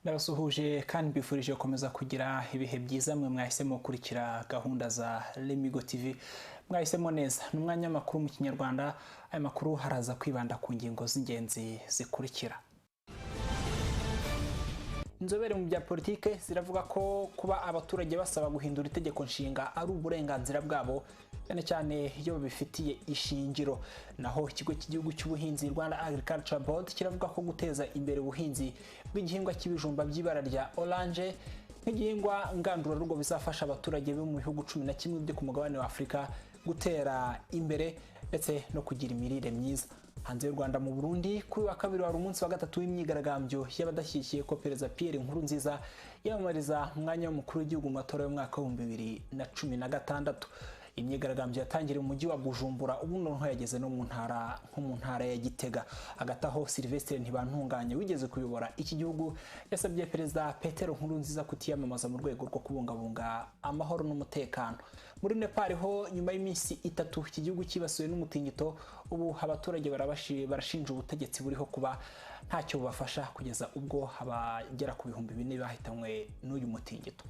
Ndabasuhuje kandi mbifurije gukomeza kugira ibihe byiza mwe mwahisemo gukurikira gahunda za Lemigo TV. Mwahisemo neza. Ni umwanya w'amakuru mu Kinyarwanda. Aya makuru haraza kwibanda ku ngingo z'ingenzi zikurikira. Inzobere mu bya politike ziravuga ko kuba abaturage basaba guhindura itegeko nshinga ari uburenganzira bwabo, cyane cyane iyo babifitiye ishingiro. Naho ikigo cy'igihugu cy'ubuhinzi Rwanda Agriculture Board kiravuga ko guteza imbere ubuhinzi bw'igihingwa cy'ibijumba by'ibara rya orange nk'igihingwa ngandurarugo bizafasha abaturage bo mu bihugu 11 byo ku mugabane wa Afurika gutera imbere ndetse no kugira imirire myiza. Hanze y'u Rwanda, mu Burundi, kuri wa kabiri wari umunsi wa gatatu w'imyigaragambyo y'abadashyigikiye ko Perezida Pierre Nkurunziza yiyamamariza umwanya w'umukuru w'igihugu mu matora y'umwaka w'ibihumbi 2016. Imyigaragambyo yatangiriye mu mujyi wa Bujumbura, ubu noneho yageze no mu ntara nko mu ntara ya Gitega. Hagati aho, Sylvestre Ntibantunganya wigeze kuyobora iki gihugu yasabye Perezida Petero Nkurunziza kutiyamamaza mu rwego rwo kubungabunga amahoro n'umutekano. Muri Nepal ho, nyuma y'iminsi 3 iki gihugu cyibasiwe n'umutingito, ubu abaturage barashinja ubutegetsi buriho kuba ntacyo bubafasha, kugeza ubwo abagera ku 4000 bahitanywe n'uyu mutingito.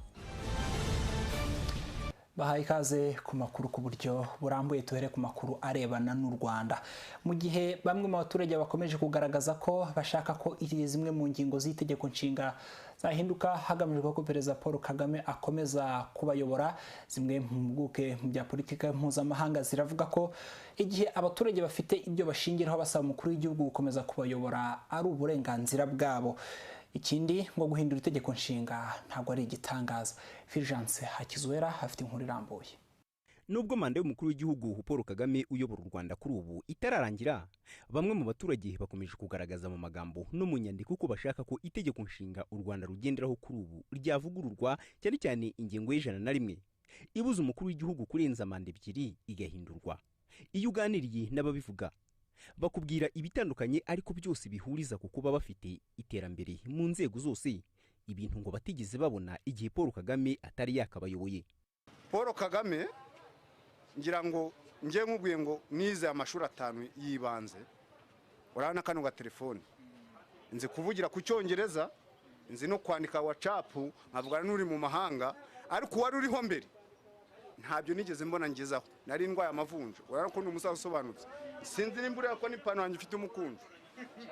Bahaye ikaze ku makuru ku buryo burambuye. Tuhere ku makuru arebana n'u Rwanda. Mu gihe bamwe mu baturage bakomeje kugaragaza ko bashaka ko zimwe mu ngingo z'itegeko nshinga zahinduka hagamijwe ko Perezida Paul Kagame akomeza kubayobora, zimwe mu mpuguke mu bya politike mpuzamahanga ziravuga ko igihe abaturage bafite ibyo bashingiraho basaba umukuru w'igihugu gukomeza kubayobora ari uburenganzira bwabo. Ikindi ngo guhindura itegeko nshinga ntabwo ari igitangaza. Fulgence Hakizwera afite inkuru irambuye. Nubwo manda y'umukuru w'igihugu Paul Kagame uyobora u Rwanda kuri ubu itararangira, bamwe mu baturage bakomeje kugaragaza mu magambo no mu nyandiko ko bashaka ko itegeko nshinga u Rwanda rugenderaho kuri ubu ryavugururwa, cyane cyane ingingo y'101 ibuza umukuru w'igihugu kurenza manda 2 igahindurwa. Iyo uganiriye n'ababivuga bakubwira ibitandukanye, ariko byose bihuriza ku kuba bafite iterambere mu nzego zose, ibintu ngo batigeze babona igihe Paul Kagame atari yakabayoboye. Paul Kagame ngira ngo ngiye nkubwiye ngo nize amashuri 5 yibanze, urabona kano ga telefone, nzi kuvugira ku Cyongereza, nzi no kwandika WhatsApp nkavugana n'uri mu mahanga, ariko wari uriho mbere ntabyo nigeze mbona ngezaho. Nari ndwaye amavunja, urabona ko ni umusaza usobanutse, sinzi nimba ureba ko n'ipantaro yanjye ifite umukunjo.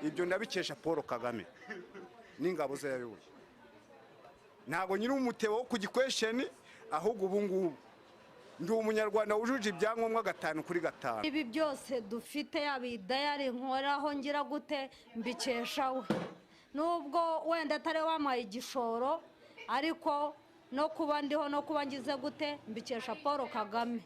Ibyo ndabikesha Paul Kagame n'ingabo ze yayoboye. Ntabwo nyiri umutebo wo ku gikwesheni, ahubwo ubu ngubu ndi umunyarwanda wujuje ibyangombwa 5 kuri 5. Ibi byose dufite, yaba idayari nkoraho ngira gute, mbikesha we. Nubwo wenda atari wampaye igishoro, ariko no kuba ndiho no kuba ngize gute mbikesha Paul Kagame.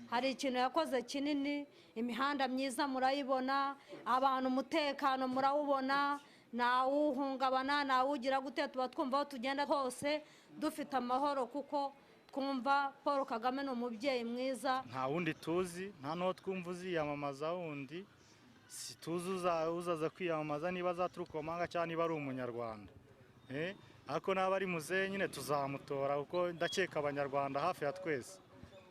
Hari ikintu yakoze kinini, imihanda myiza murayibona, abantu umutekano murawubona, ntawuhungabana ntawugira gute, tuba twumva aho tugenda hose dufite amahoro kuko twumva Paul Kagame ni umubyeyi mwiza. Nta wundi tuzi, nta n'uwo twumva uziyamamaza wundi, si tuzi uzaza kwiyamamaza niba azaturuka mu mahanga cyangwa niba ari umunyarwanda. Ariko naba ari muzehe nyine tuzamutora, kuko ndakeka abanyarwanda hafi ya twese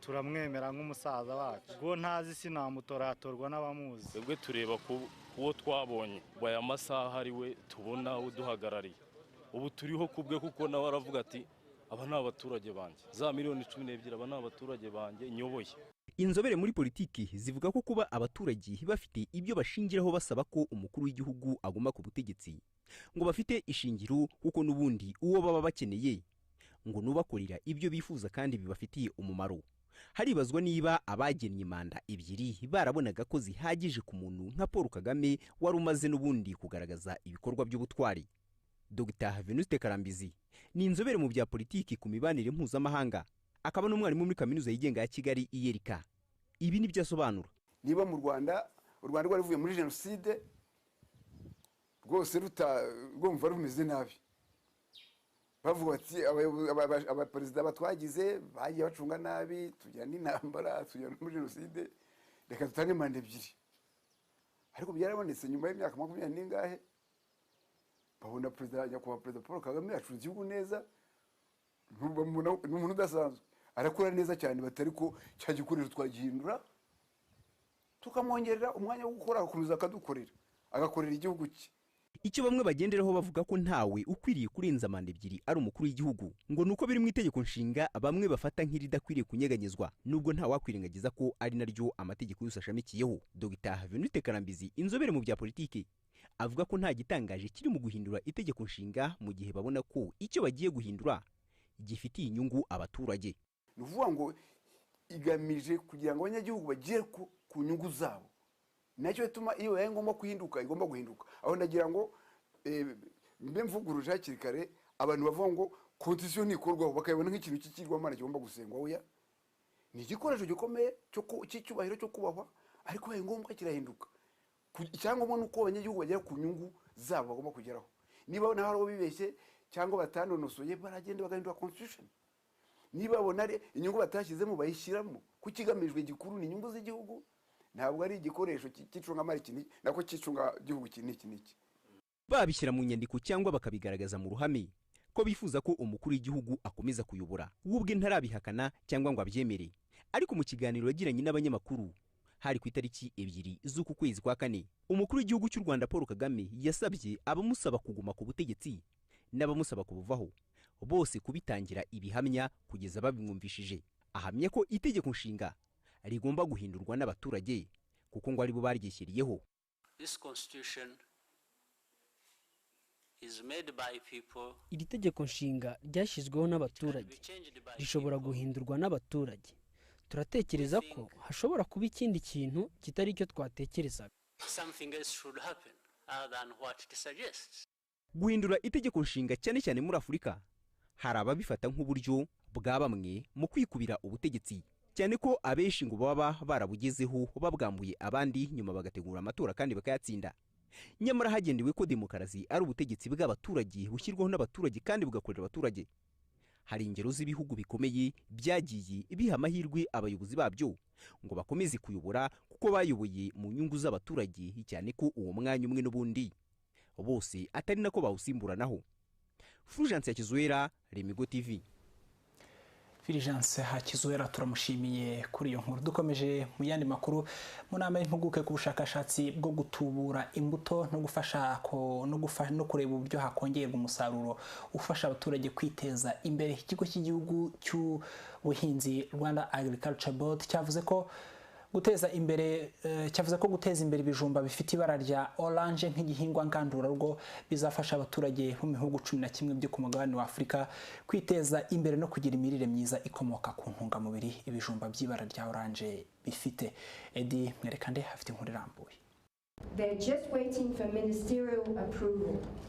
turamwemera nk'umusaza wacu. Ubwo ntazi sinamutora, yatorwa n'abamuzi. Twebwe tureba kuwo twabonye aya masaha ari we tubona uduhagarariye, ubu turiho kubwe, kuko nawe aravuga ati aba ni abaturage banjye, za miliyoni 12 aba ni abaturage banjye nyoboye. Inzobere muri politiki zivuga ko kuba abaturage bafite ibyo bashingiraho basaba ko umukuru w'igihugu aguma ku butegetsi ngo bafite ishingiro, kuko n'ubundi uwo baba bakeneye ngo nubakorera ibyo bifuza kandi bibafitiye umumaro. Haribazwa niba abagennye manda 2 barabonaga ko zihagije ku muntu nka Paul Kagame wari umaze n'ubundi kugaragaza ibikorwa by'ubutwari. Dr Venuste Karambizi ni inzobere mu bya politiki ku mibanire mpuzamahanga, akaba n'umwarimu muri kaminuza yigenga ya Kigali IRK. Ibi nibyo asobanura. Niba mu Rwanda, u Rwanda rwari muri jenoside rwose rwumva rumeze nabi, bavuga ati abaperezida batwagize bagiye bacunga nabi, tujya n'intambara, tujya muri jenoside, reka dutange manda 2. Ariko byarabonetse nyuma y'imyaka 20 n'ingahe, babona perezida nyakubahwa Perezida Paul Kagame acunze igihugu neza, ni umuntu udasanzwe, arakora neza cyane, batari ko cya gikoresho twagihindura tukamwongerera umwanya wo gukora, agakomeza akadukorera, agakorera igihugu cye. Icyo bamwe bagenderaho bavuga ko ntawe ukwiriye kurenza manda ebyiri ari umukuru w'igihugu, ngo nuko biri mu itegeko nshinga bamwe bafata nk'iridakwiriye kunyeganyezwa, nubwo nta wakwirengagiza ko ari naryo amategeko yose ashamikiyeho. Dr Venute Karambizi, inzobere mu bya politiki, avuga ko nta gitangaje kiri mu guhindura itegeko nshinga mu gihe babona ko icyo bagiye guhindura gifitiye inyungu abaturage. Ni ukuvuga ngo igamije kugira ngo abanyagihugu bagere ku nyungu zabo, nacyo bituma iyo bibaye ngombwa kuhinduka igomba guhinduka. Aho ndagira ngo mbe mvuguruje hakiri kare abantu bavuga ngo constitution ntikorwaho bakayibona nk'ikintu cy'ikigirwamana kigomba gusengwa. Oya, ni igikoresho gikomeye cy'icyubahiro cyo kubahwa, ariko bibaye ngombwa kirahinduka. Icyangombwa ni uko abanyagihugu bagera ku nyungu zabo bagomba kugeraho. Niba naho hari bibeshye cyangwa batanonosoye, baragenda bagahindura constitution. Niba babona ari inyungu batashyizemo, bayishyiramo, kuko ikigamijwe gikuru ni inyungu z'igihugu, ntabwo ari igikoresho cy'icungamari iki n'iki, nako cy'icungagihugu iki n'iki n'iki. Babishyira mu nyandiko cyangwa bakabigaragaza mu ruhame ko bifuza ko umukuru w'igihugu akomeza kuyobora, we ubwe ntarabihakana cyangwa ngo abyemere. Ariko mu kiganiro yagiranye n'abanyamakuru hari ku itariki 2 z'uku kwezi kwa 4, umukuru w'igihugu cy'u Rwanda Paul Kagame yasabye abamusaba kuguma ku butegetsi n'abamusaba kubuvaho bose kubitangira ibihamya kugeza babimwumvishije. Ahamya ko itegeko nshinga rigomba guhindurwa n'abaturage kuko ngo aribo baryishyiriyeho. This constitution is made by people. Iri tegeko nshinga ryashyizweho n'abaturage, rishobora guhindurwa n'abaturage. Turatekereza ko hashobora kuba ikindi kintu kitari icyo twatekerezaga. Something else should happen other than what it suggests. Guhindura itegeko nshinga cyane cyane muri Afurika hari ababifata nk'uburyo bwa bamwe mu kwikubira ubutegetsi, cyane ko abenshi ngo baba barabugezeho babwambuye abandi, nyuma bagategura amatora kandi bakayatsinda. Nyamara hagendewe ko demokarasi ari ubutegetsi bw'abaturage bushyirwaho n'abaturage kandi bugakorera abaturage, hari ingero z'ibihugu bikomeye byagiye biha amahirwe abayobozi babyo ngo bakomeze kuyobora kuko bayoboye mu nyungu z'abaturage, cyane ko uwo mwanya umwe n'ubundi bose atari nako bawusimburanaho. Fulgence Hakizuwera, Remigo TV. Fulgence Hakizuwera turamushimiye kuri iyo nkuru. Dukomeje mu yandi makuru, mu nama y'impuguke ku bushakashatsi bwo gutubura imbuto no gufasha no kureba uburyo hakongerwa umusaruro ufasha abaturage kwiteza imbere, ikigo cy'igihugu cy'ubuhinzi Rwanda Agriculture Board cyavuze ko guteza imbere ibijumba bifite ibara rya orange nk'igihingwa ngandurarugo bizafasha abaturage bo mu bihugu 11 byo ku mugabane wa Afurika kwiteza imbere no kugira imirire myiza ikomoka ku ntungamubiri ibijumba by'ibara rya orange bifite. Edi Mwerekande afite inkuru irambuye.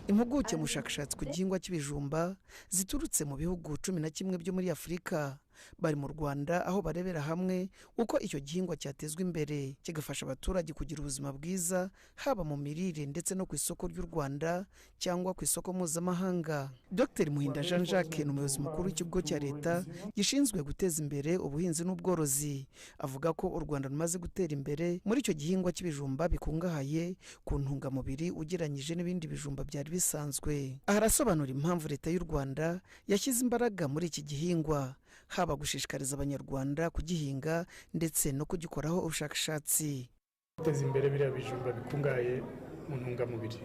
Impuguke mu bushakashatsi ku gihingwa cy'ibijumba ziturutse mu bihugu 11 byo muri Afurika bari mu Rwanda, aho barebera hamwe uko icyo gihingwa cyatezwa imbere kigafasha abaturage kugira ubuzima bwiza, haba mu mirire ndetse no ku isoko ry'u Rwanda cyangwa ku isoko mpuzamahanga. Dr Muhinda Jean Jacques ni umuyobozi mukuru w'ikigo cya leta gishinzwe guteza imbere ubuhinzi n'ubworozi, avuga ko u Rwanda rumaze gutera imbere muri icyo gihingwa cy'ibijumba bikungahaye ku ntungamubiri ugereranyije n'ibindi bijumba byari bisanzwe. Aha arasobanura impamvu leta y'u Rwanda yashyize imbaraga muri iki gihingwa, haba gushishikariza abanyarwanda kugihinga ndetse no kugikoraho ubushakashatsi. Guteza imbere biriya bijumba bikungahaye mu ntungamubiri,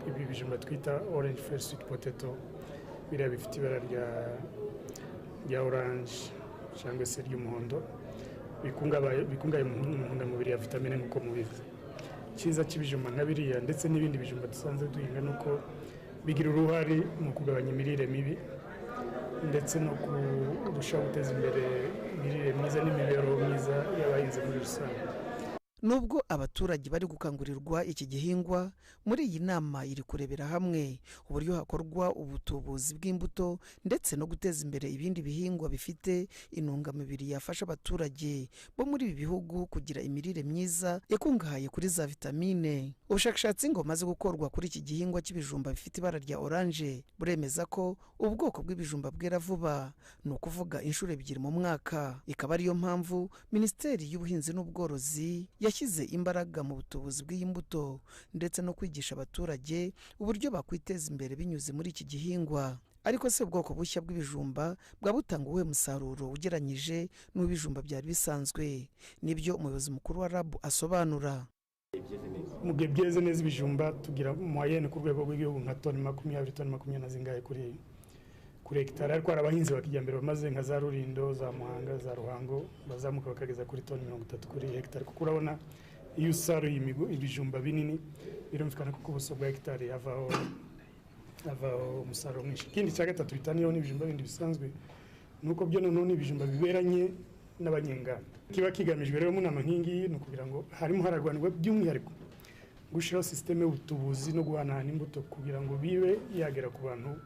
ibi bijumba twita orange fresh sweet potato, biriya bifite ibara rya orange cyangwa se ry'umuhondo, bikungahaye mu ntungamubiri ya vitamine nk'uko mubizi. Icyiza cy'ibijumba nka biriya ndetse n'ibindi bijumba dusanzwe duhinga ni uko bigira uruhare mu kugabanya imirire mibi ndetse no kurushaho guteza imbere imirire myiza n'imibereho myiza y'abahinzi muri rusange. Nubwo abaturage bari gukangurirwa iki gihingwa, muri iyi nama iri kurebera hamwe uburyo hakorwa ubutubuzi bw'imbuto ndetse no guteza imbere ibindi bihingwa bifite intungamubiri yafasha abaturage bo muri ibi bihugu kugira imirire myiza ikungahaye kuri za vitamine. Ubushakashatsi ngo bumaze gukorwa kuri iki gihingwa cy'ibijumba bifite ibara rya orange buremeza ko ubwoko bw'ibijumba bwera vuba, ni ukuvuga inshuro 2 mu mwaka. Ikaba ariyo mpamvu Minisiteri y'Ubuhinzi n'Ubworozi yashyize imbaraga mu butubuzi bw'iyi mbuto ndetse no kwigisha abaturage uburyo bakwiteza imbere binyuze muri iki gihingwa. Ariko se ubwoko bushya bw'ibijumba bwa butanga uwuhe musaruro ugereranyije n'uw'ibijumba byari bisanzwe? Nibyo umuyobozi mukuru wa RAB asobanura. Mu gihe byeze neza ibijumba tugira moyenne ku rwego rw'igihugu nka toni 20, toni 20 na zingahe kuri hegitari, ariko hari abahinzi ba kijyambere bamaze nka za Rulindo, za Muhanga, za Ruhango bazamuka bakageza kuri toni 30 kuri hegitari, kuko urabona iyo usaruye ibijumba binini birumvikana ko ku buso bwa hegitari havaho umusaruro mwinshi. Ikindi cya gatatu bitaniyeho n'ibijumba bindi bisanzwe ni uko byo noneho ni ibijumba biberanye n'abanyenganda. Kiba kigamijwe rero mu nama nk'ingiyi ni ukugira ngo harimo hararwanirwa by'umwihariko gushyiraho sisiteme y'ubutubuzi no guhanahana imbuto kugira ngo bibe yagera ku bantu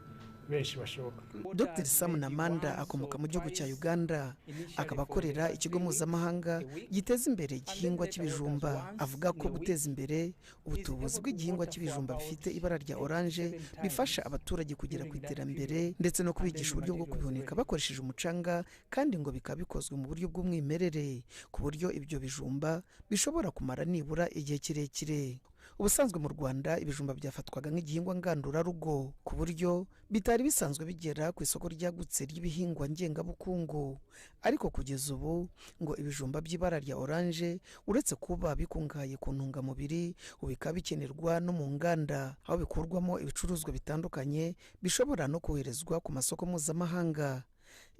benshi bashoboka. Dr Sam Namanda akomoka mu gihugu cya Uganda, akaba akorera ikigo mpuzamahanga giteza imbere igihingwa cy'ibijumba. Avuga ko guteza imbere ubutubuzi bw'igihingwa cy'ibijumba bifite ibara rya oranje bifasha abaturage kugera ku iterambere ndetse no kubigisha uburyo bwo kubihunika bakoresheje umucanga, kandi ngo bikaba bikozwe mu buryo bw'umwimerere ku buryo ibyo bijumba bishobora kumara nibura igihe kirekire. Ubusanzwe mu Rwanda ibijumba byafatwaga nk'igihingwa ngandurarugo ku buryo bitari bisanzwe bigera ku isoko ryagutse ry'ibihingwa ngengabukungu, ariko kugeza ubu ngo ibijumba by'ibara rya oranje uretse kuba bikungahaye ku ntungamubiri ubu bikaba bikenerwa no mu nganda, aho bikurwamo ibicuruzwa bitandukanye bishobora no koherezwa ku masoko mpuzamahanga.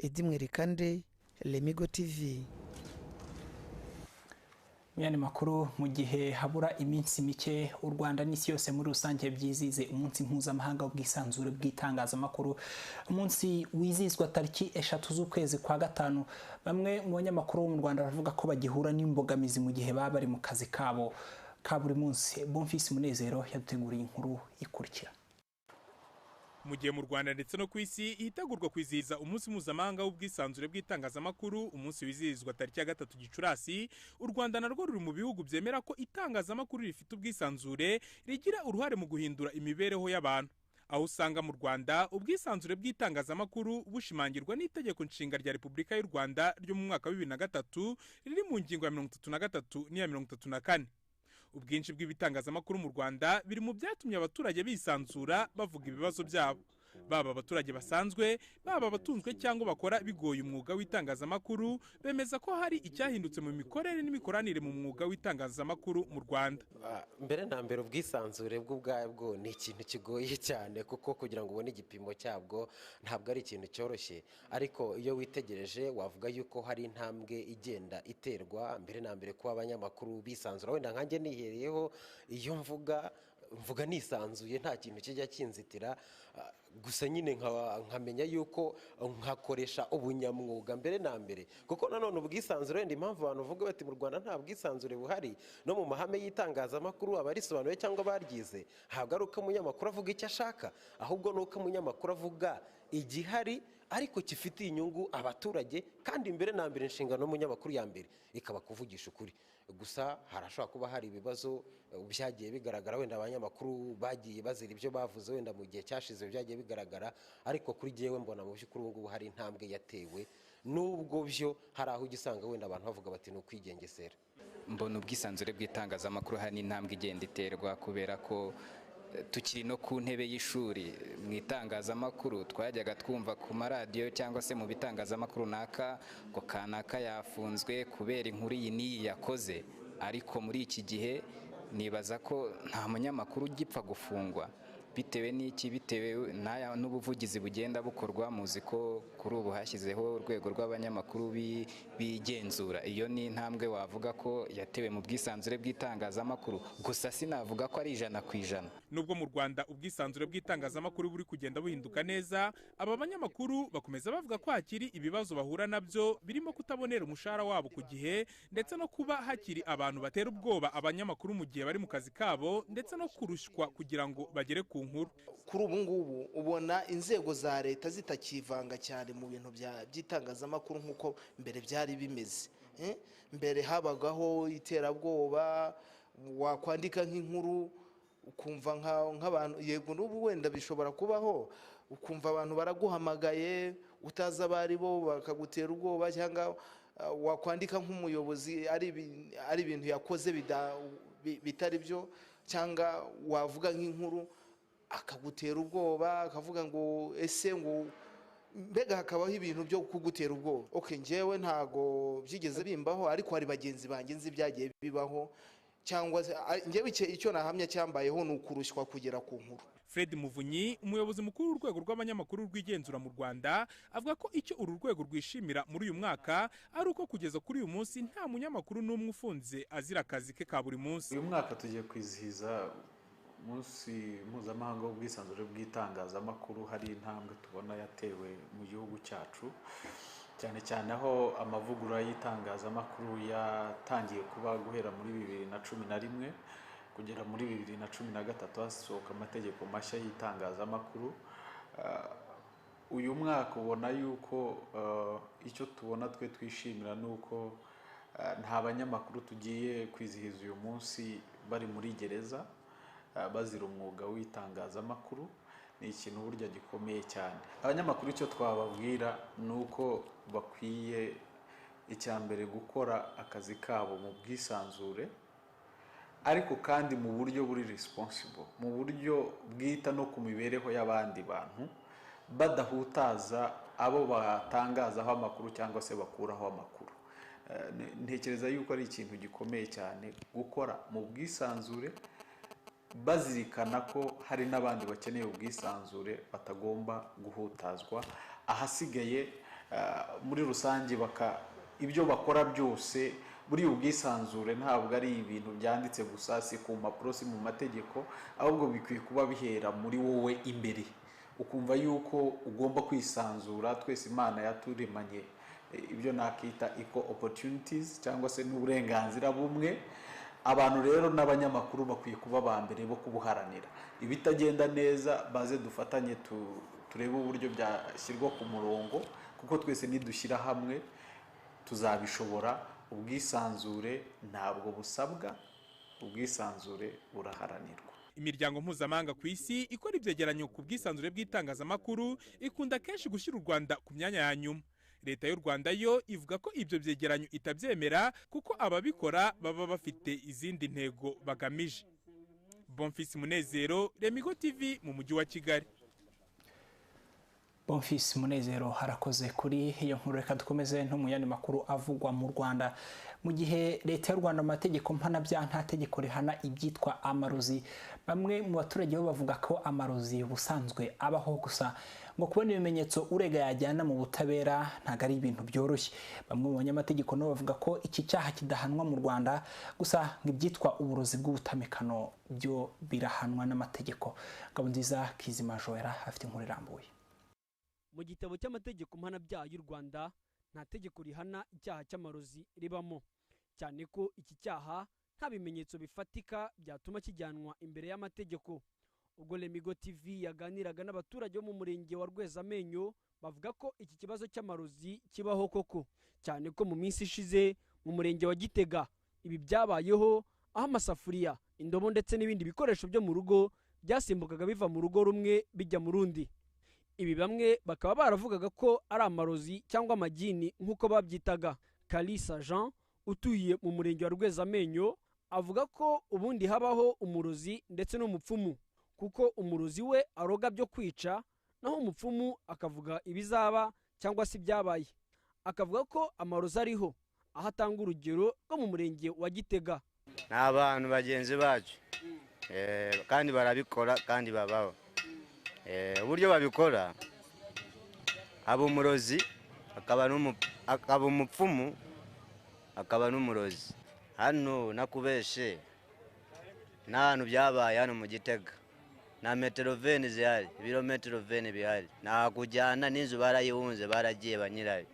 Edi Mwerekande, Lemigo TV. Muyandi makuru, mu gihe habura iminsi mike u Rwanda n'isi yose muri rusange byizize umunsi mpuzamahanga w'ubwisanzure bw'itangazamakuru, umunsi wizizwa tariki 3 z'ukwezi kwa 5, bamwe mu banyamakuru bo mu Rwanda bavuga ko bagihura n'imbogamizi mu gihe baba bari mu kazi kabo ka buri munsi. Bonfils Munezero yaduteguriye inkuru ikurikira. Mu gihe mu Rwanda ndetse no ku isi hitegurwa kwizihiza umunsi mpuzamahanga w'ubwisanzure bw'itangazamakuru, umunsi wizihizwa tariki ya 3 Gicurasi, u Rwanda narwo ruri mu bihugu byemera ko itangazamakuru rifite ubwisanzure rigira uruhare mu guhindura imibereho y'abantu. Aho usanga mu Rwanda ubwisanzure bw'itangazamakuru bushimangirwa n'itegeko nshinga rya Repubulika y'u Rwanda ryo mu mwaka wa 2003 riri mu ngingo ya 33 n'iya 34. Ubwinshi bw'ibitangazamakuru mu Rwanda biri mu byatumye abaturage bisanzura bavuga ibibazo byabo, baba abaturage basanzwe, baba abatunzwe cyangwa bakora bigoye umwuga w'itangazamakuru, bemeza ko hari icyahindutse mu mikorere n'imikoranire mu mwuga w'itangazamakuru mu Rwanda. Mbere na mbere ubwisanzure bw'ubwabwo ni ikintu kigoye cyane, kuko kugira ngo ubone igipimo cyabwo ntabwo ari ikintu cyoroshye, ariko iyo witegereje wavuga yuko hari intambwe igenda iterwa. Mbere na mbere kuba abanyamakuru bisanzura, wenda nkanjye nihereyeho iyo mvuga nisanzuye nta kintu kijya kinzitira, gusa nyine nkamenya yuko nkakoresha ubunyamwuga mbere na mbere, kuko nanone ubwisanzure wenda impamvu abantu bavuga bati mu Rwanda nta bwisanzure buhari, no mu mahame y'itangazamakuru abarisobanuye cyangwa baryize, ntabwo ari uko umunyamakuru avuga icyo ashaka, ahubwo ni uko umunyamakuru avuga igihari ariko gifitiye inyungu abaturage, kandi mbere na mbere inshingano y'umunyamakuru ya mbere ikaba kuvugisha ukuri. Gusa harashobora kuba hari ibibazo byagiye bigaragara, wenda abanyamakuru bagiye bazira ibyo bavuze wenda mu gihe cyashize byagiye bigaragara, ariko kuri jyewe mbona mu by'ukuri ubu ngubu hari intambwe yatewe, nubwo byo hari aho ugisanga wenda abantu bavuga bati ni ukwigengesera. Mbona ubwisanzure bw'itangazamakuru hari n'intambwe igenda iterwa, kubera ko tukiri no ku ntebe y'ishuri mu itangazamakuru twajyaga twumva ku maradiyo cyangwa se mu bitangazamakuru runaka ngo kanaka yafunzwe kubera inkuru iyi n'iyi yakoze, ariko muri iki gihe nibaza ko nta munyamakuru ugipfa gufungwa bitewe n'iki, bitewe n'ubuvugizi bugenda bukorwa. Muzi ko kuri ubu hashyizeho urwego rw'abanyamakuru bigenzura, iyo ni intambwe wavuga ko yatewe mu bwisanzure bw'itangazamakuru, gusa sinavuga ko ari 100%. Nubwo mu Rwanda ubwisanzure bw'itangazamakuru buri kugenda buhinduka neza, aba banyamakuru bakomeza bavuga ko hakiri ibibazo bahura nabyo birimo kutabonera umushahara wabo ku gihe, ndetse no kuba hakiri abantu batera ubwoba abanyamakuru mu gihe bari mu kazi kabo, ndetse no kurushywa kugira ngo bagere ku nkuru. Kuri ubu ngubu ubona inzego za leta zitakivanga cyane mu bintu by'itangazamakuru nk'uko mbere byari bimeze. Mbere habagaho iterabwoba, wakwandika nk'inkuru ukumva nk'abantu, yego n'ubu wenda bishobora kubaho, ukumva abantu baraguhamagaye utazi abari bo bakagutera ubwoba, cyangwa wakwandika nk'umuyobozi ari ibintu yakoze bitari byo, cyangwa wavuga nk'inkuru akagutera ubwoba akavuga ngo ese ngo mbega hakabaho ibintu byo kugutera ubwoba. Okay, njyewe ntago byigeze bimbaho, ariko hari bagenzi banjye nzi byagiye bibaho, Cyangwa njyewe icyo nahamya cyambayeho ni ukurushywa kugera ku nkuru. Fred Muvunyi, umuyobozi mukuru w'urwego rw'abanyamakuru rwigenzura mu Rwanda, avuga ko icyo uru rwego rwishimira muri uyu mwaka ari uko kugeza kuri uyu munsi nta munyamakuru n'umwe ufunze azira akazi ke ka buri munsi. Uyu mwaka tugiye kwizihiza umunsi mpuzamahanga w'ubwisanzure bw'itangazamakuru. Hari intambwe tubona yatewe mu gihugu cyacu, cyane cyane aho amavugurura y'itangazamakuru yatangiye kuba guhera muri 2011 kugera muri 2013 hasohoka amategeko mashya y'itangazamakuru. Uyu mwaka ubona yuko icyo tubona twe twishimira ni uko nta banyamakuru tugiye kwizihiza uyu munsi bari muri gereza bazira umwuga w'itangazamakuru. Ni ikintu burya gikomeye cyane. Abanyamakuru icyo twababwira ni uko bakwiye icya mbere gukora akazi kabo mu bwisanzure, ariko kandi mu buryo buri responsible, mu buryo bwita no ku mibereho y'abandi bantu, badahutaza abo batangazaho amakuru cyangwa se bakuraho amakuru. Ntekereza yuko ari ikintu gikomeye cyane gukora mu bwisanzure, bazirikana ko hari n'abandi bakeneye ubwisanzure batagomba guhutazwa. Ahasigaye muri rusange ibyo bakora byose buri ubwisanzure ntabwo ari ibintu byanditse gusa, si ku mpapuro, si mu mategeko, ahubwo bikwiye kuba bihera muri wowe imbere, ukumva yuko ugomba kwisanzura. Twese Imana yaturemanye ibyo nakita equal opportunities cyangwa se n'uburenganzira bumwe. Abantu rero n'abanyamakuru bakwiye kuba ba mbere bo kubuharanira. Ibitagenda neza baze dufatanye turebe uburyo byashyirwa ku murongo, kuko twese nidushyira hamwe tuzabishobora. Ubwisanzure ntabwo busabwa, ubwisanzure buraharanirwa. Imiryango mpuzamahanga ku isi ikora ibyegeranyo ku bwisanzure bw'itangazamakuru ikunda kenshi gushyira u Rwanda ku myanya ya nyuma. Leta y'u Rwanda yo ivuga ko ibyo byegeranyo itabyemera kuko ababikora baba bafite izindi ntego bagamije. Bonfils Munezero, Remigo TV mu mujyi wa Kigali. Bonfils Munezero harakoze kuri iyo nkuru. Reka dukomeze no mu yandi makuru avugwa mu Rwanda. Mu gihe leta y'u Rwanda mu mategeko mpanabyaha nta tegeko rihana ibyitwa amarozi, bamwe mu baturage bo bavuga ko amarozi ubusanzwe abaho, gusa ngo kubona ibimenyetso urega yajyana mu butabera ntabwo ari ibintu byoroshye. Bamwe mu banyamategeko nabo bavuga ko iki cyaha kidahanwa mu Rwanda, gusa ngo ibyitwa uburozi bw'ubutamikano byo birahanwa n'amategeko. Ngabonziza Kizima Joera afite inkuru irambuye. Mu gitabo cy'amategeko mpanabyaha y'u Rwanda nta tegeko rihana icyaha cy'amarozi ribamo, cyane ko iki cyaha nta bimenyetso bifatika byatuma kijyanwa imbere y'amategeko. Ubwo Lemigo TV yaganiraga n'abaturage bo mu murenge wa Rwezamenyo, bavuga ko iki kibazo cy'amarozi kibaho koko, cyane ko mu minsi ishize mu murenge wa Gitega ibi byabayeho, aho amasafuriya, indobo ndetse n'ibindi bikoresho byo mu rugo byasimbukaga biva mu rugo rumwe bijya mu rundi. Ibi bamwe bakaba baravugaga ko ari amarozi cyangwa amagini nk'uko babyitaga. Kalisa Jean utuye mu murenge wa Rwezamenyo avuga ko ubundi habaho umurozi ndetse n'umupfumu, kuko umurozi we aroga byo kwica, naho umupfumu akavuga ibizaba cyangwa se ibyabaye. Akavuga ko amarozi ariho, aho atanga urugero rwo mu murenge wa Gitega. Ni abantu bagenzi bacu kandi barabikora kandi babaho. Uburyo babikora, aba umurozi akaba umupfumu akaba n'umurozi. Hano nakubeshe n'ahantu byabaye hano mu Gitega na metero veni zihari, ibirometero veni bihari, nakujyana n'inzu barayihunze, baragiye banyirayo.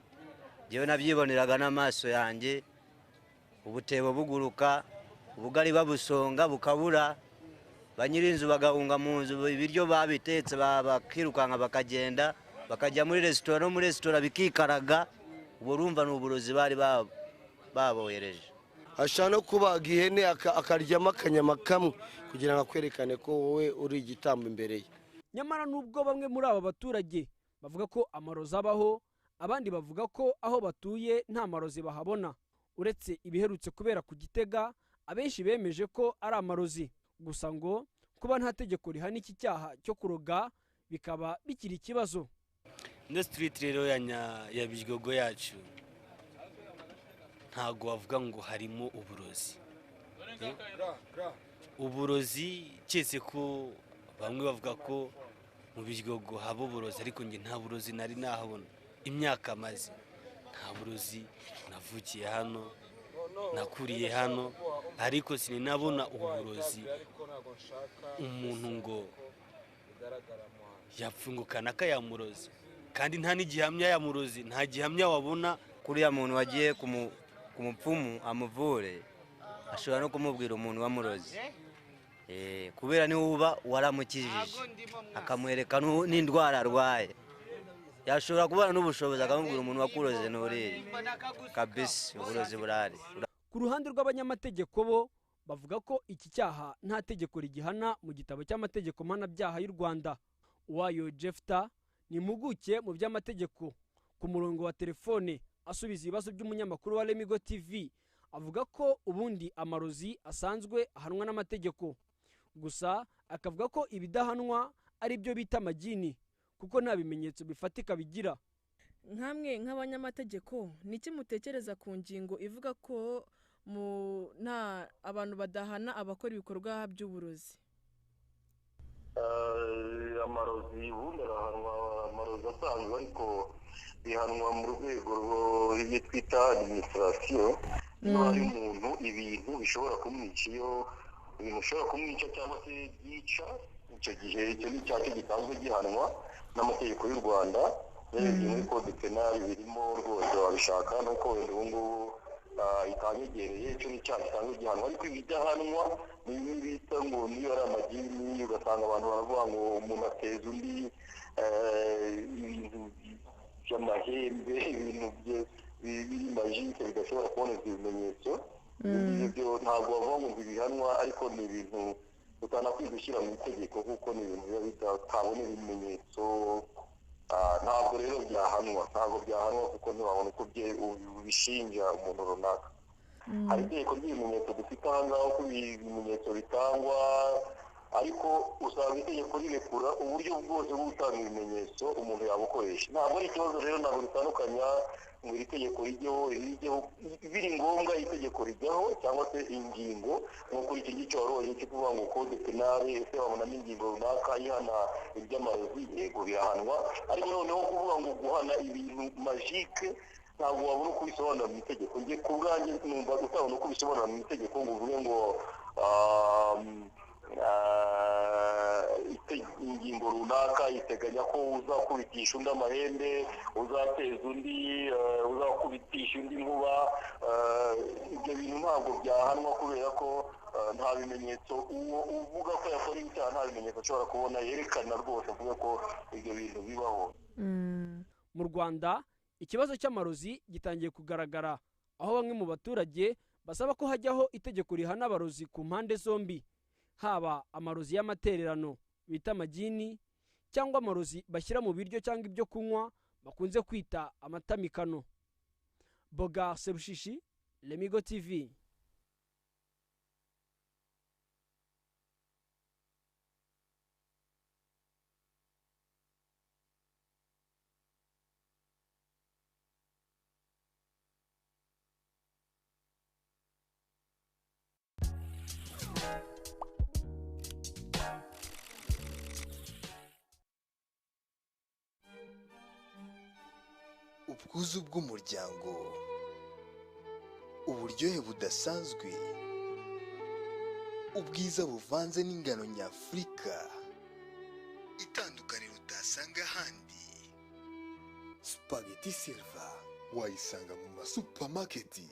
Njyewe nabyiboneraga n'amaso yanjye, ubutebo buguruka, ubugari babusonga bukabura, banyirinzu bagahunga mu nzu, ibiryo babitetse bakirukanka bakagenda bakajya muri resitora, no muri resitora bikikaraga. Ubwo urumva ni uburozi bari babohereje. Ashaka no kubaga ihene akaryamo akanyama kamwe kugira ngo akwerekane ko wowe uri igitambo imbere ye. Nyamara nubwo bamwe muri aba baturage bavuga ko amarozi abaho, abandi bavuga ko aho batuye nta marozi bahabona. Uretse ibiherutse kubera ku Gitega, abenshi bemeje ko ari amarozi. Gusa ngo kuba nta tegeko rihana iki cyaha cyo kuroga bikaba bikiri ikibazo. Ino street rero ya Biryogo yacu ntago wavuga ngo harimo uburozi, Uburozi cyese ko bamwe bavuga ko mu Biryogo haba uburozi, ariko njye nta burozi nari nahabona. Imyaka maze nta burozi, navukiye hano, nakuriye hano, ariko sininabona uburozi. Umuntu ngo yapfungukana akayamurozi, kandi nta n'igihamya yamurozi, nta gihamya wabona. Kuriya muntu wagiye ku mupfumu amuvure, ashobora no kumubwira umuntu wamurozi, kubera niwe uba waramukijije, akamwereka n'indwara arwaye. Yashobora kubana n'ubushobozi akamubwira umuntu wakuroze n'uriya kabisa, uburozi burahari. Ku ruhande rw'abanyamategeko bo bavuga ko iki cyaha nta tegeko rigihana mu gitabo cy'amategeko mpanabyaha y'u Rwanda. Uwayo Jefta ni impuguke mu by'amategeko. Ku murongo wa telefone asubiza ibibazo by'umunyamakuru wa Lemigo TV, avuga ko ubundi amarozi asanzwe ahanwa n'amategeko, gusa akavuga ko ibidahanwa ari byo bita amagini, kuko nta bimenyetso bifatika bigira. Nkamwe nk'abanyamategeko, niki mutekereza ku ngingo ivuga ko mu nta abantu badahana abakora ibikorwa by'uburozi? Amarozi ubundi arahanwa, amarozi asanzwe, ariko bihanwa mu rwego rw'ibyo twita administration. Iyo hari umuntu ibintu bishobora kumwica, iyo ibintu bishobora kumwica cyangwa se byica, icyo gihe icyo ni icyaha gisanzwe gihanwa n'amategeko y'u Rwanda. Urebye muri code penal birimo rwose, wabishaka nuko wenda ubu ngubu itanyegereye. Icyo ni icyaha gisanzwe gihanwa, ariko ibidahanwa ni bimwe bita ngo niyo ari amagini, ugasanga abantu baravuga ngo umuntu ateza undi ibintu by'amahembe, ibintu biri majike bidashobora kuboneka ibimenyetso. Ibyo ntabwo bavuga ngo ntibihanwa, ariko ni ibintu utanakwiye gushyira mu itegeko, kuko ni ibintu biba bitabona ibimenyetso. Ntabwo rero byahanwa, ntabwo byahanwa kuko ntiwabona uko ubishinja umuntu runaka. Hari itegeko ry'ibimenyetso dufite aha ngaha, uko ibimenyetso bitangwa, ariko usanga itegeko rirekura uburyo bwose bwo gutanga ibimenyetso umuntu yabukoresha. Ntabwo ari ikibazo rero, ntabwo bitandukanya ngo iri tegeko rijyeho, rijyeho biri ngombwa itegeko rijyaho cyangwa se ingingo. Nko kuri iki ngiki wari cyo kuvuga ngo code penal, ese wabonamo ingingo runaka ihana iby'amarozi? Yego birahanwa, ariko noneho kuvuga ngo guhana ibintu magique ntabwo wabona uko ubisobanura mu itegeko. Njye ku bwanjye numva utabona uko ubisobanura mu itegeko ngo uvuge ngo ingingo runaka iteganya ko uzakubitisha undi amahembe, uzateza undi, uzakubitisha undi nkuba. Ibyo bintu ntabwo byahanwa kubera ko nta bimenyetso uwo uvuga ko yakora icyaha nta bimenyetso ashobora kubona yerekana rwose avuga ko ibyo bintu bibaho. Mu Rwanda ikibazo cy'amarozi gitangiye kugaragara, aho bamwe mu baturage basaba ko hajyaho itegeko rihana abarozi ku mpande zombi, haba amarozi y'amatererano bita amagini, cyangwa amarozi bashyira mu biryo cyangwa ibyo kunywa bakunze kwita amatamikano. Boga Sebushishi, Lemigo TV. Ubwuzu bw'umuryango, uburyohe budasanzwe, ubwiza buvanze n'ingano nyafurika, itandukaniro utasanga ahandi. Spaghetti Silva wayisanga mu masupamaketi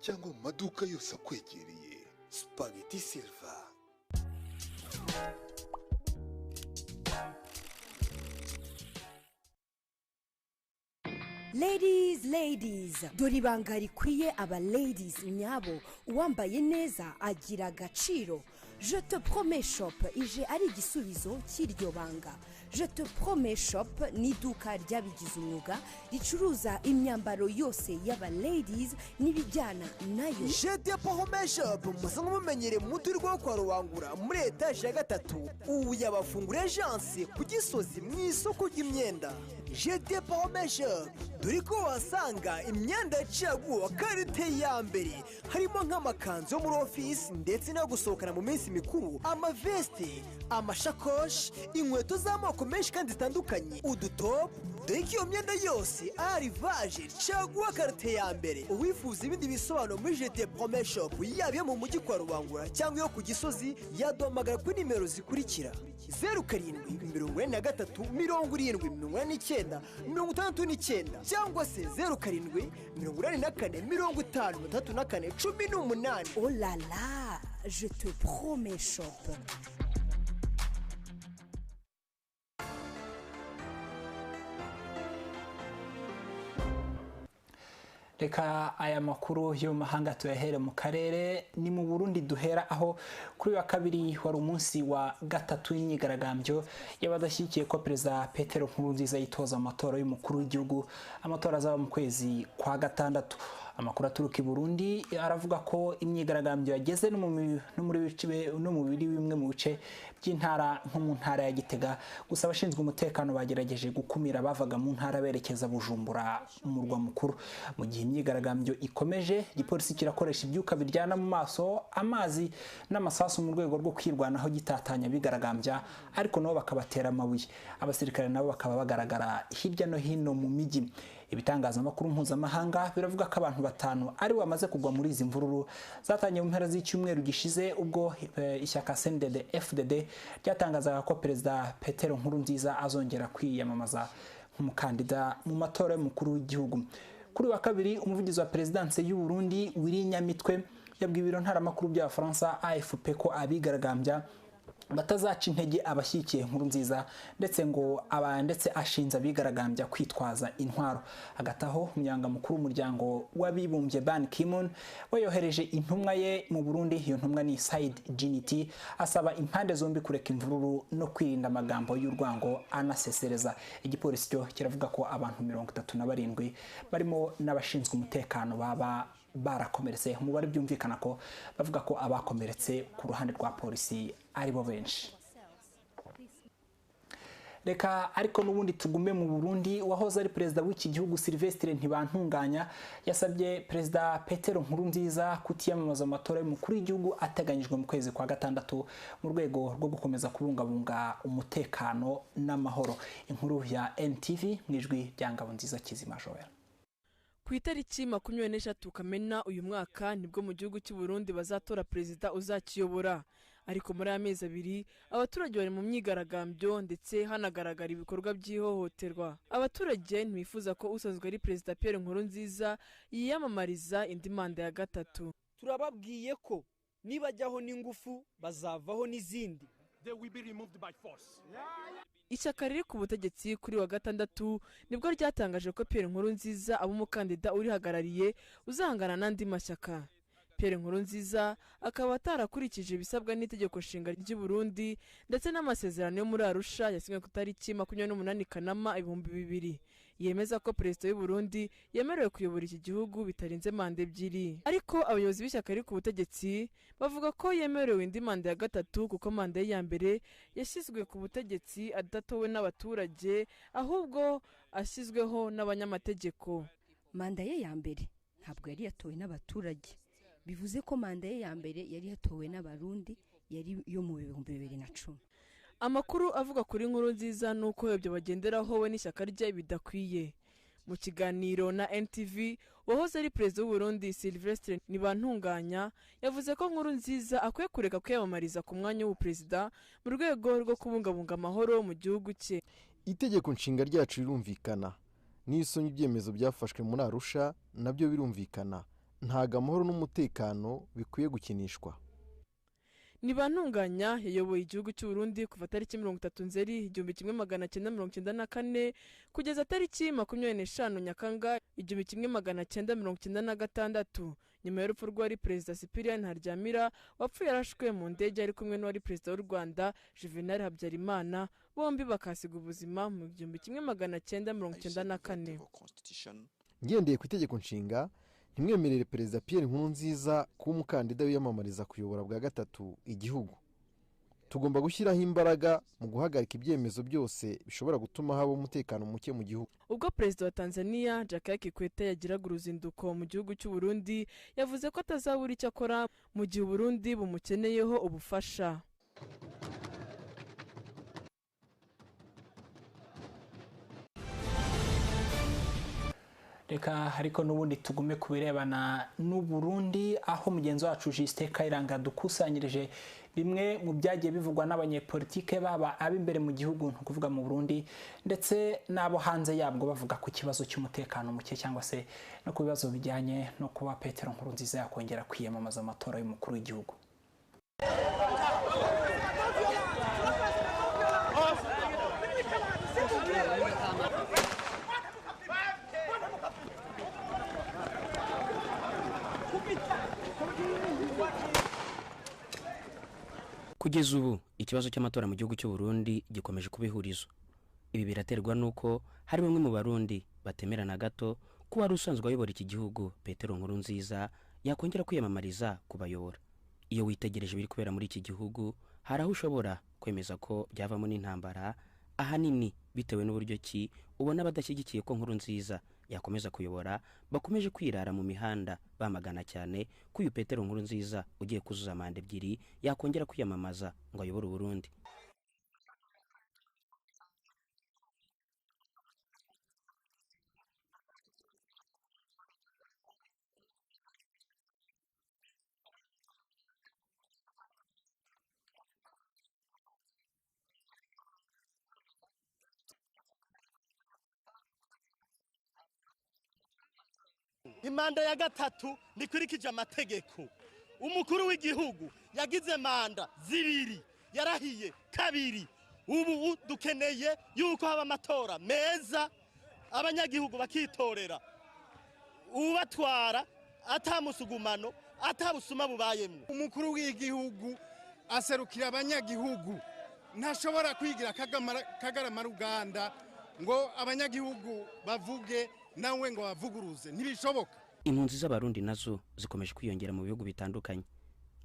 cyangwa mu maduka yose akwegereye. Spaghetti Silva. Ladies, ladies, dore ibanga rikwiye aba ladies nyabo. Uwambaye neza agira agaciro. Je te promets shop ije ari igisubizo cy'iryo banga. Je te promets shop ni iduka ryabigize umwuga ricuruza imyambaro yose y'aba ladies n'ibijyana nayo. Je te promets shop musanzwe mumenyereye mu muturirwa wo kwa Rubangura muri etaje ya 3, ubu yabafungura agence ku Gisozi mu isoko ry'imyenda. Je te promets shop dore ko wasanga imyenda yacaguwe karite ya mbere, harimo nk'amakanzu yo muri office ndetse no gusohokana mu minsi mikuru, amaveste, amashakoshi, inkweto z'amoko menshi kandi zitandukanye, udutopu. Dore ko iyo myenda yose ari vaje caguwa karite ya mbere. Uwifuza ibindi bisobanuro muri Je te promets shop, yaba iyo mu mujyi kwa Rubangura cyangwa iyo ku Gisozi, yaduhamagara kuri nimero zikurikira: 07 43 70 89 69 cyangwa se 07 84 54 18. Oh là là, je te promets shop. Reka aya makuru yo mahanga tuyahere mu karere. Ni mu Burundi duhera, aho kuri wa kabiri wari umunsi wa gatatu w'imyigaragambyo y'abadashyigikiye ko Perezida Petero Nkurunziza yitoza amatora y'umukuru w'igihugu, amatora azaba mu kwezi kwa gatandatu. Amakuru aturuka i Burundi aravuga ko imyigaragambyo yageze no mu bimwe mu bice by'intara nko mu ntara ya Gitega. Gusa abashinzwe umutekano bagerageje gukumira bavaga mu ntara berekeza Bujumbura umurwa mukuru. Mu gihe imyigaragambyo ikomeje, igipolisi kirakoresha ibyuka biryana mu maso, amazi n'amasasu mu rwego rwo kwirwanaho gitatanya bigaragambya, ariko nabo bakabatera amabuye. Abasirikare nabo bakaba bagaragara hirya no hino mu mijyi. Ibitangazamakuru mpuzamahanga biravuga ko abantu 5 ari bamaze kugwa muri izi mvururu zatangiye mu mpera z'icyumweru gishize, ubwo ishyaka CNDD FDD ryatangazaga ko Perezida Petero Nkurunziza azongera kwiyamamaza nk'umukandida mu matora y'umukuru w'igihugu. Kuri wa kabiri, umuvugizi wa perezidanse y'u Burundi Willy Nyamitwe yabwiye ibiro ntaramakuru by'Abafaransa AFP ko abigaragambya batazaca intege abashyigikiye Nkurunziza, ndetse ngo ndetse ashinze abigaragambya kwitwaza intwaro. Hagati aho, umunyamabanga mukuru w'umuryango w'abibumbye Ban Ki-moon we yohereje intumwa ye mu Burundi. Iyo ntumwa ni Said Djiniti, asaba impande zombi kureka imvururu no kwirinda amagambo y'urwango anasesereza. Igipolisi cyo kiravuga ko abantu 37 barimo n'abashinzwe umutekano baba barakomeretse. Umubare byumvikana ko bavuga ko abakomeretse ku ruhande rwa polisi aribo benshi. Reka ariko n'ubundi tugume mu Burundi. Wahoze ari perezida w'iki gihugu Sylvestre Ntibantunganya yasabye Perezida Petero Nkurunziza kutiyamamaza amatora y'umukuru w'igihugu ateganyijwe mu kwezi kwa gatandatu mu rwego rwo gukomeza kubungabunga umutekano n'amahoro. Inkuru ya NTV mu ijwi rya Ngabonziza Kizima Joel. Ku itariki 23 Kamena uyu mwaka nibwo mu gihugu cy'u Burundi bazatora perezida uzakiyobora. Ariko muri amezi abiri abaturage bari mu myigaragambyo ndetse hanagaragara ibikorwa by'ihohoterwa. Abaturage ntibifuza ko usanzwe ari Perezida Pierre Nkurunziza yiyamamariza indi manda ya gatatu. Turababwiye ko nibajyaho n'ingufu bazavaho n'izindi. Ishyaka riri ku butegetsi kuri wa gatandatu nibwo ryatangaje ko Pierre Nkurunziza aba umukandida urihagarariye uzahangana n'andi mashyaka. Pierre Nkurunziza akaba atarakurikije ibisabwa n'itegeko nshinga ry'u Burundi ndetse n'amasezerano yo muri Arusha yasinywe ku tariki 28 Kanama 2000 yemeza ko Perezida w'u Burundi yemerewe kuyobora iki gihugu bitarenze manda ebyiri. Ariko abayobozi b'ishyaka riri ku butegetsi bavuga ko yemerewe indi manda ya gatatu kuko manda ye ya mbere yashyizwe ku butegetsi adatowe n'abaturage ahubwo ashyizweho n'abanyamategeko. Manda ye ya mbere ntabwo yari yatowe n'abaturage, bivuze ko manda ye ya mbere yari yatowe n'abarundi yari yo mu 2010. Amakuru avuga kuri Nkurunziza nuko ibyo bagenderaho we n'ishyaka rye bidakwiye. Mu kiganiro na NTV, wahoze ari perezida w'u Burundi Sylvestre Ntibantunganya yavuze ko Nkurunziza akwiye kureka kwiyamamariza ku mwanya w'ubuperezida mu rwego rwo kubungabunga amahoro mu gihugu cye. Itegeko nshinga ryacu rirumvikana, n'isonye ibyemezo byafashwe muri Arusha nabyo birumvikana. Ntago amahoro n'umutekano bikwiye gukinishwa. Ntibantunganya yayoboye igihugu cy'u Burundi kuva tariki 30 Nzeri 1994 kugeza tariki 25 Nyakanga 1996, nyuma y'urupfu rw'uwari Perezida Cyprien Ntaryamira wapfuye arashwe mu ndege ari kumwe n'uwari Perezida w'u Rwanda Juvenal Habyarimana, bombi bakasiga ubuzima mu 1994. Ngendeye ku itegeko nshinga, ntimwemerere Perezida Pierre Nkurunziza kuba umukandida wiyamamariza kuyobora bwa gatatu igihugu. Tugomba gushyiraho imbaraga mu guhagarika ibyemezo byose bishobora gutuma haba umutekano muke mu gihugu. Ubwo Perezida wa Tanzania Jakaya Kikwete yagiraga uruzinduko mu gihugu cy'u Burundi, yavuze ko atazabura icyo akora mu gihe Uburundi bumukeneyeho ubufasha. Reka ariko n'ubundi tugume ku birebana n'u Burundi, aho mugenzi wacu Justin Kayiranga dukusanyirije bimwe mu byagiye bivugwa n'abanyepolitike baba ab'imbere mu gihugu, ni ukuvuga mu Burundi, ndetse n'abo hanze yabwo, bavuga ku kibazo cy'umutekano muke cyangwa se no ku bibazo bijyanye no kuba Petero Nkurunziza yakongera kwiyamamaza amatora y'umukuru w'igihugu. Kugeza ubu ikibazo cy'amatora mu gihugu cy'u Burundi gikomeje kuba ihurizo. Ibi biraterwa n'uko hari bamwe mu Barundi batemera na gato ko wari usanzwe ayobora iki gihugu Petero Nkurunziza yakongera kwiyamamariza kubayobora. Iyo witegereje ibiri kubera muri iki gihugu, hari aho ushobora kwemeza ko byavamo n'intambara, ahanini bitewe n'uburyo ki ubona abadashyigikiye ko Nkurunziza yakomeza kuyobora bakomeje kwirara mu mihanda bamagana cyane ko uyu Petero Nkurunziza ugiye kuzuza manda ebyiri yakongera kwiyamamaza ngo ayobore Burundi. Imanda ya gatatu nikurikije amategeko. Umukuru w'igihugu yagize manda zibiri, yarahiye kabiri. Ubu dukeneye yuko haba amatora meza, abanyagihugu bakitorera ubatwara atamusugumano atabusuma bubayemwo. Umukuru w'igihugu aserukira abanyagihugu, ntashobora kwigira kagarama ruganda ngo abanyagihugu bavuge nawe ngo bavuguruze, ntibishoboka. Impunzi z'Abarundi nazo zikomeje kwiyongera mu bihugu bitandukanye.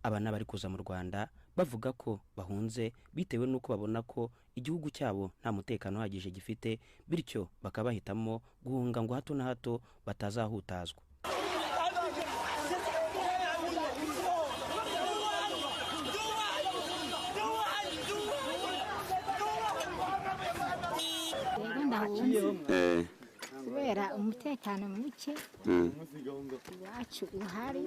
Aba n'abari kuza mu Rwanda bavuga ko bahunze bitewe n'uko babona ko igihugu cyabo nta mutekano uhagije gifite, bityo bakaba bahitamo guhunga ngo hato na hato batazahutazwa. Kubera umutekano muke iwacu uhari,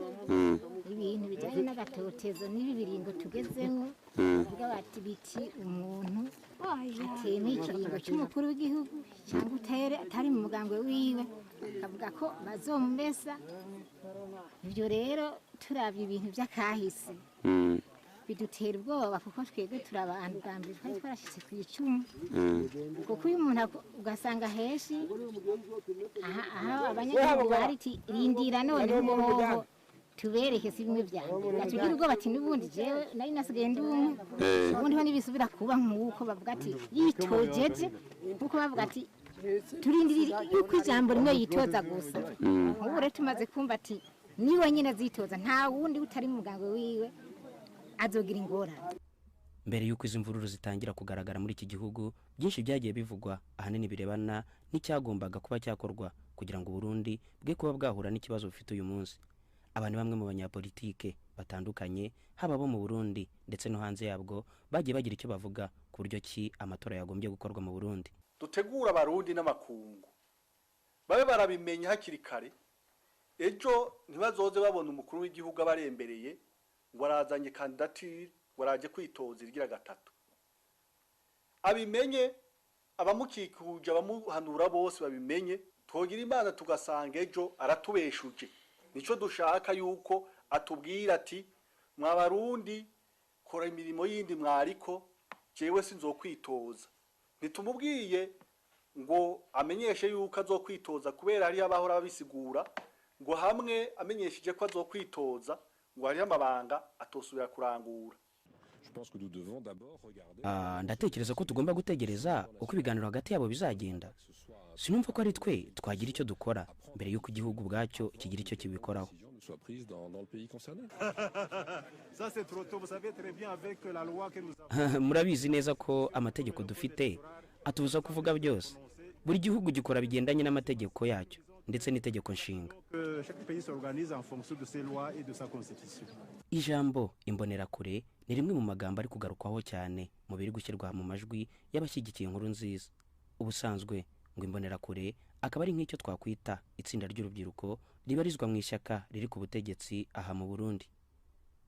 ibintu bijyanye n'agatotezo n'ibi biringo tugezemo, bavuga bati biti umuntu atemeye ikiringo cy'umukuru w'igihugu cyangwa utere atari mu mugambwe wiwe, akavuga ko bazomumesa. Ibyo rero turabye ibintu by'akahise bidutera ubwoba, kuko twebwe turi abantu bwa mbere twari twarashyitse ku icumu, kuko uyu muntu ugasanga henshi aho abanyagihugu bari rindira none hoho tubereke si bimwe bya mbere, tugira ubwoba ati n'ubundi jewe nari nasigaye ndi umwe, ubundi ho nibisubira kuba nk'uko bavuga ati yitojeje, nkuko bavuga ati turindira yuko ijambo rimwe yitoza gusa. Ubu rero tumaze kumva ati niwe nyine azitoza, nta wundi utari mu muganga wiwe azogira ingorane. Mbere y'uko izi mvururu zitangira kugaragara muri iki gihugu, byinshi byagiye bivugwa ahanini birebana n'icyagombaga kuba cyakorwa kugira ngo Burundi bwe kuba bwahura n'ikibazo bufite uyu munsi. Abantu bamwe mu banyapolitike batandukanye, haba bo mu Burundi ndetse no hanze yabwo, bagiye bagira icyo bavuga ku buryo ki amatora yagombye gukorwa mu Burundi. Dutegura Abarundi n'amakungu babe barabimenya hakiri kare, ejo ntibazoze babona umukuru w'igihugu abarembereye ngo arazanye kandidatire, ngo araje kwitoza irigira gatatu. Abimenye abamukikuje, abamuhanura bose babimenye, twogira Imana tugasanga ejo aratubeshuje. Nico dushaka yuko atubwira ati mwa Barundi, Kora imirimo yindi mwariko, jewe sinzokwitoza. Ntitumubwiye ngo amenyeshe yuko azokwitoza, kubera hariho abahora babisigura ngo hamwe amenyesheje ko azokwitoza ngo hariho amabanga atosubira kurangura. Ndatekereza ko tugomba gutegereza uko ibiganiro hagati yabo bizagenda. Sinumva ko ari twe twagira icyo dukora mbere y'uko igihugu ubwacyo kigira icyo kibikoraho. Murabizi neza ko amategeko dufite atubuza kuvuga byose. Buri gihugu gikora bigendanye n'amategeko yacyo ndetse n'itegeko nshinga. Ijambo imbonerakure ni rimwe mu magambo ari kugarukwaho cyane mu biri gushyirwa mu majwi y'abashyigikiye inkuru nziza. Ubusanzwe ngo imbonerakure akaba ari nk'icyo twakwita itsinda ry'urubyiruko ribarizwa mu ishyaka riri ku butegetsi aha mu Burundi.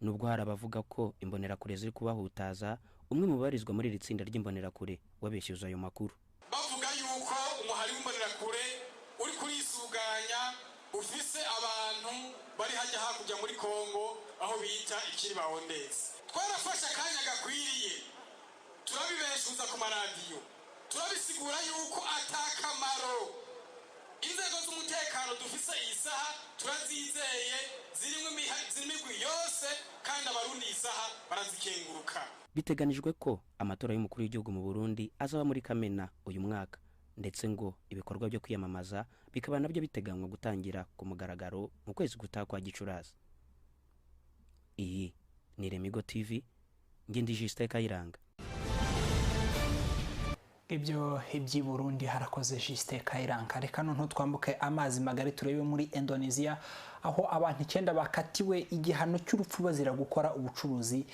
Nubwo hari abavuga ko imbonerakure ziri kubahutaza, umwe mu babarizwa muri iri tsinda ry'imbonerakure wabeshyuza ayo makuru. Bavuga yuko umuhari w'imbonerakure uri kurisuganya ufise abantu bari hajya hakurya muri Kongo aho bita ikiribahondezi. Twarafashe akanya gakwiriye turabibeshuza ku maradiyo, turabisigura yuko atakamaro. Inzego z'umutekano dufise iyi saha turazizeye, zirimo imigwi yose, kandi abarundi iyi saha barazikenguruka. Biteganijwe ko amatora y'umukuru w'igihugu mu Burundi azaba muri Kamena uyu mwaka, ndetse ngo ibikorwa byo kwiyamamaza bikaba nabyo biteganywa gutangira ku mugaragaro mu kwezi gutaha kwa Gicurasi. Iyi ni Remigo TV, ngindi Justin Kayiranga. Ibyo iby'i Burundi harakoze Justin Kayiranga. Reka noneho twambuke amazi magari turebe muri Indonesia, aho abantu 9 bakatiwe igihano cy'urupfu bazira gukora ubucuruzi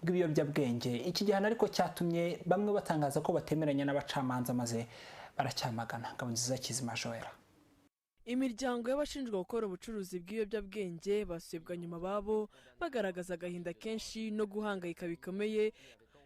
bw'ibiyobyabwenge. Iki gihano ariko cyatumye bamwe batangaza ko batemeranya n'abacamanza maze baracyamagana. Ngabonziza Kizima Joella. Imiryango y'abashinjwa gukora ubucuruzi bw'ibiyobyabwenge basubwa nyuma babo bagaragaza agahinda kenshi no guhangayika bikomeye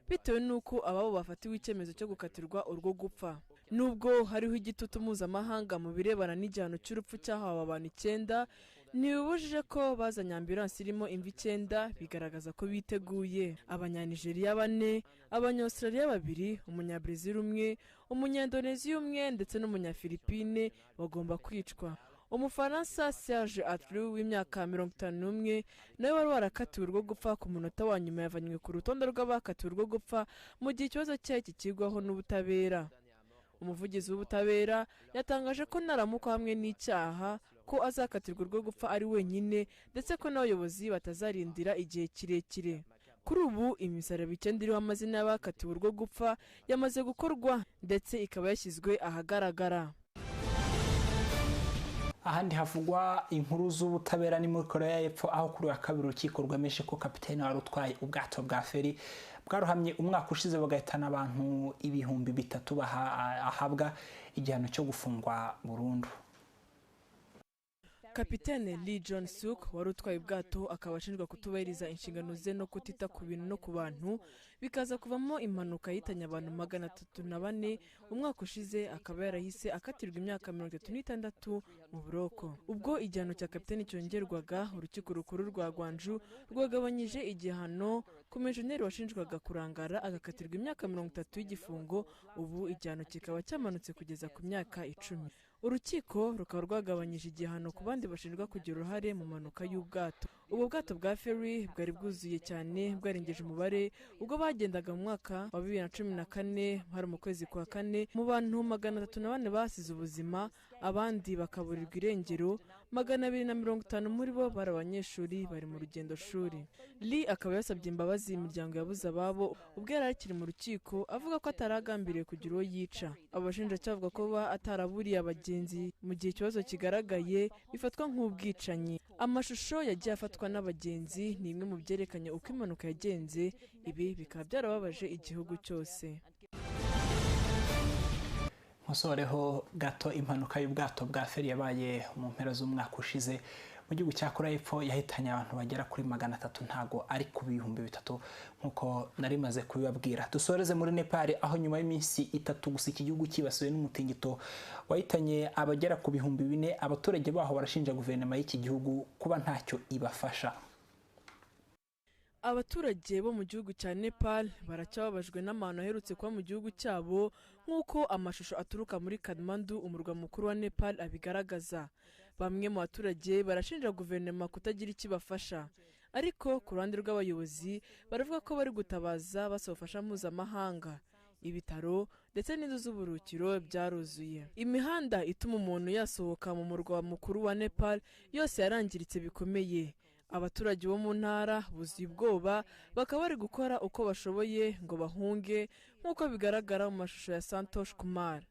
bitewe n'uko ababo bafatiwe icyemezo cyo gukatirwa urwo gupfa. Nubwo hariho igitutu mpuzamahanga mu birebana n'igihano cy'urupfu cyahawe abantu 9, ntibibujije ko bazanye ambulanse irimo imvi 9 bigaragaza ko biteguye. Abanyanigeriya 4, Abanyaustralia 2, Umunyabrazil 1, Umunyandoneziya 1 ndetse n'Umunyafilipine bagomba kwicwa. Umufaransa Serge Atru w'imyaka 51 nawe wari warakatiwe urwo gupfa ku munota wa nyuma yavanywe ku rutonde rw'abakatiwe urwo gupfa mu gihe ikibazo cye kikigwaho n'ubutabera. Umuvugizi w'ubutabera yatangaje ko naramuka hamwe n'icyaha ko azakatirwa urwo gupfa ari wenyine, ndetse ko n'abayobozi batazarindira igihe kirekire. Kuri ubu imisaraba 9 iriho amazina y'abakatiwe urwo gupfa yamaze gukorwa ndetse ikaba yashyizwe ahagaragara. Ahandi havugwa inkuru z'ubutabera ni muri Korea y'Epfo, aho kuri wa kabiri urukiko rwemeje ko kapiteni wari utwaye ubwato bwa feri bwarohamye umwaka ushize bagahitana abantu 3000 ahabwa igihano cyo gufungwa burundu. Kapitene Lee John Suk wari utwaye ubwato akaba ashinjwa kutubahiriza inshingano ze no kutita ku bintu no ku bantu, bikaza kuvamo impanuka yahitanye abantu 304 umwaka ushize, akaba yarahise akatirwa imyaka 36 mu buroko. Ubwo igihano cya kapitene cyongerwaga, urukiko rukuru rwa Gwanju rwagabanyije igihano ku mejeneri washinjwaga kurangara agakatirwa imyaka 30 y'igifungo, ubu igihano kikaba cyamanutse kugeza ku myaka 10. Urukiko rukaba rwagabanyije igihano ku bandi bashinjwa kugira uruhare mu mpanuka y'ubwato. Ubu bwato bwa ferry bwari bwuzuye cyane bwarengeje umubare ubwo bagendaga mu mwaka wa 2014 hari mu kwezi kwa 4, mu bantu 304 basize ubuzima, abandi bakaburirwa irengero, 250 muri bo bari abanyeshuri bari mu rugendo shuri. Lee akaba yasabye imbabazi imiryango yabuze ababo ubwo yari akiri mu rukiko, avuga ko ataragambiriye kugira uwo yica. Abashinjacyaha bavuga ko ataraburiye abagenzi mu gihe ikibazo kigaragaye bifatwa nk'ubwicanyi. Amashusho yagiye afatwa n'abagenzi ni imwe mu byerekanye uko impanuka yagenze, ibi bikaba byarababaje igihugu cyose. Nkosoreho gato, impanuka y'ubwato bwa feri yabaye mu mpera z'umwaka ushize mu gihugu cya Korea y'Epfo yahitanye abantu bagera kuri 300, ntago ari ku 3000 nkuko nari maze kubibabwira. Dusoreze muri Nepal, aho nyuma y'iminsi 3 gusa iki gihugu cyibasiwe n'umutingito wahitanye abagera ku 4000, abaturage baho barashinja guverinoma y'iki gihugu kuba ntacyo ibafasha. Abaturage bo mu gihugu cya Nepal baracyababajwe n'amahano aherutse kuba mu gihugu cyabo, nk'uko amashusho aturuka muri Kathmandu, umurwa mukuru wa Nepal, abigaragaza. Bamwe mu baturage barashinja guverinoma kutagira icyo ibafasha, ariko ku ruhande rw'abayobozi baravuga ko bari gutabaza basaba ubufasha mpuzamahanga. Ibitaro ndetse n'inzu z'uburuhukiro byaruzuye. Imihanda ituma umuntu yasohoka mu murwa mukuru wa Nepal yose yarangiritse bikomeye. Abaturage bo mu ntara buzuye ubwoba, bakaba bari gukora uko bashoboye ngo bahunge, nk'uko bigaragara mu mashusho ya Santosh Kumar.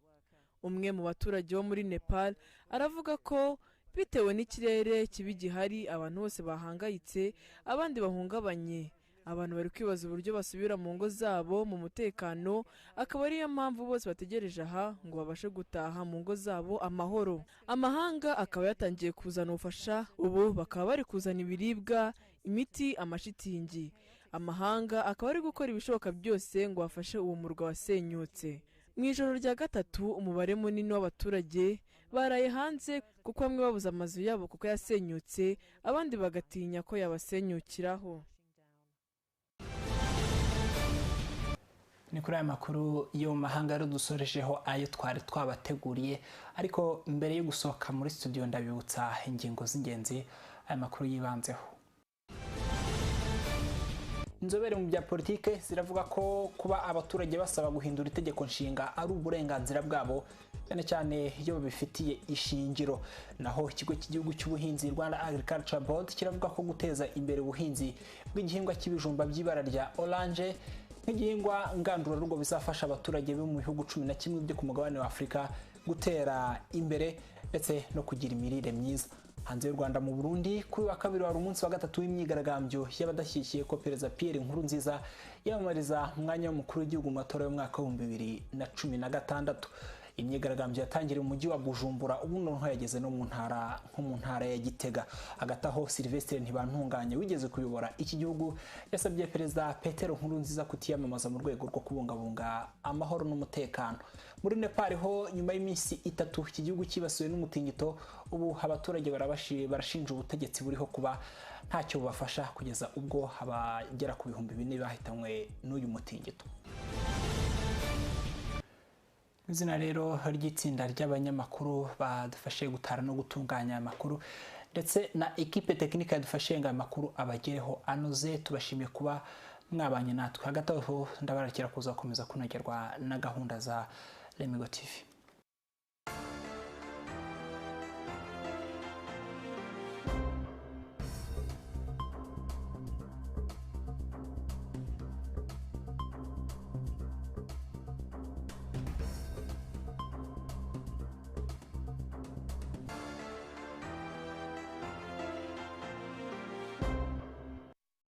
Umwe mu baturage bo muri Nepal aravuga ko bitewe n'ikirere kibi gihari, abantu bose bahangayitse, abandi bahungabanye. Abantu bari kwibaza uburyo basubira mu ngo zabo mu mutekano, akaba ariyo mpamvu bose bategereje aha ngo babashe gutaha mu ngo zabo amahoro. Amahanga akaba yatangiye kuzana ubufasha, ubu bakaba bari kuzana ibiribwa, imiti, amashitingi. Amahanga akaba ari gukora ibishoboka byose ngo bafashe uwo murwa wasenyutse. Mu ijoro rya gatatu, umubare munini w'abaturage baraye hanze, kuko bamwe babuze amazu yabo kuko yasenyutse, abandi bagatinya ko yabasenyukiraho. Ni kuri aya makuru yo mu mahanga rero dusorejeho ayo twari twabateguriye, ariko mbere yo gusohoka muri studio ndabibutsa ingingo z'ingenzi aya makuru yibanzeho. Inzobere mu bya politike ziravuga ko kuba abaturage basaba guhindura itegeko nshinga ari uburenganzira bwabo, cyane cyane iyo babifitiye ishingiro. Naho ikigo cy'igihugu cy'ubuhinzi Rwanda Agriculture Board kiravuga ko guteza imbere ubuhinzi bw'igihingwa cy'ibijumba by'ibara rya oranje nk'igihingwa ngandurarugo bizafasha abaturage bo mu bihugu 11 byo ku mugabane wa Afurika gutera imbere ndetse no kugira imirire myiza. Hanze y'u Rwanda, mu Burundi, kuri wa kabiri wari umunsi wa gatatu w'imyigaragambyo y'abadashyigikiye ko Perezida Pierre Nkurunziza yiyamamariza umwanya w'umukuru w'igihugu mu matora y'umwaka wa 2016. Imyigaragambyo yatangiriye mu mujyi wa Bujumbura, ubu noneho yageze no mu ntara nko mu ntara ya Gitega. Hagati aho, Sylvestre Ntibantunganya wigeze kuyobora iki gihugu yasabye Perezida Petero Nkurunziza kutiyamamaza mu rwego rwo kubungabunga amahoro n'umutekano. Muri Nepal ho, nyuma y'iminsi 3 iki gihugu cyibasiwe n'umutingito, ubu abaturage barashinja ubutegetsi buriho kuba ntacyo bubafasha, kugeza ubwo abagera ku 4000 bahitanywe n'uyu mutingito. Izina rero ry'itsinda ry'abanyamakuru badufashe gutara no gutunganya amakuru, ndetse na ekipe tekinike yadufashe ngo amakuru abagereho anoze, tubashimiye kuba mwabanye natwe. Hagati aho ndabarakira kuzakomeza kunogerwa na gahunda za Lemigo TV.